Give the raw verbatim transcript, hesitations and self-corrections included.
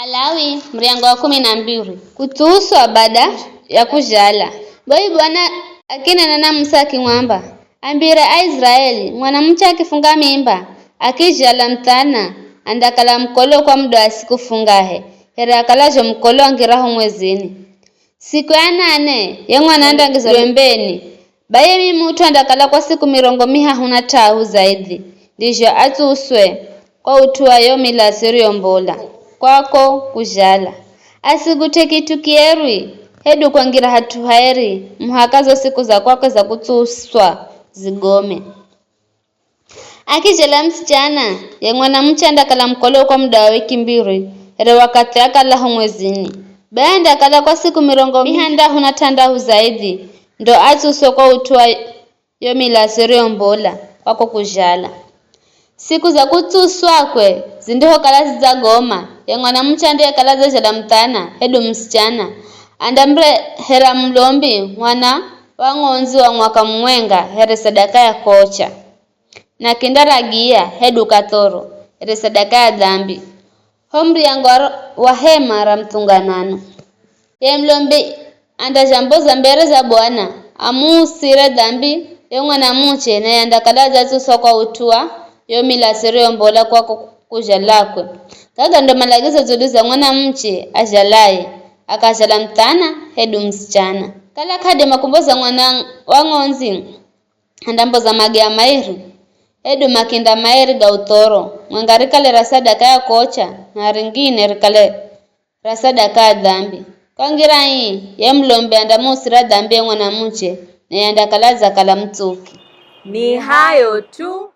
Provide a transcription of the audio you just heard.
Alawi, muryango wa kumi na mbiri. Kutsuswa bada ya kuzhala. Bai Bwana akinena na Musa akimwamba, ambire Aiziraeli, mwanamuche akifunga mimba, akizhala muthana, andakala mukolo kwa muda wa siku fungahe, here akalazho mukolo angiraho mwezini. Siku ya nane, ye mwana andangizwa lwembeni, bai ye mimut'u andakala kwa siku mirongo mihahu na t'ahu zaidhi, ndizho atsuswe kwa ut'u wa yo milatso iriyombola kwako kuzhala. Asigut'e kit'u kierwi, hedu kwangira hat'u haeri, muhaka zo siku za kwakwe za kutsuswa zigome. Akizhala musichana, ye mwanamuche andakala mukolo kwa muda wa wiki mbiri, here wakathi akalaho mwezini. Bai andakala kwa siku mirongo mihandahu na t'andahu zaidhi, ndo atsuswe kwa ut'u wa yo milatso iriyombola kwako kuzhala. Siku za kutsuswakwe zindihokala zidzagoma, ye mwanamuche andiyekala adzazhala muthana hedu musichana, andamurehera mulombi mwana wa ng'ondzi wa mwaka mumwenga here sadaka ya kocha, na kindaragiya hedu kathoro here sadaka ya dhambi, ho muryango wa, wa hema ra muthunganano. Ye mulombi andazhamboza mbere za Bwana, amuusire dhambi yo mwanamuche, naye andakala adzatsuswa kwa ut'u wa yo milatso iriyombola kwako kuzhalakwe. Gaga ndo malagizo dzulu za mwanamuche azhalaye, akazhala muthana hedu musichana. Kala k'adima kumboza mwana wa ng'ondzi, andamboza magea mairi, hedu makinda mairi ga uthoro, mwenga rikale ra sadaka ya kocha, na ringine rikale ra sadaka ya dhambi. Kwa ngira ii, ye mulombi andamuusira dhambi ye mwanamuche, naye andakala adzakala mutsuki. Ni hayo tu.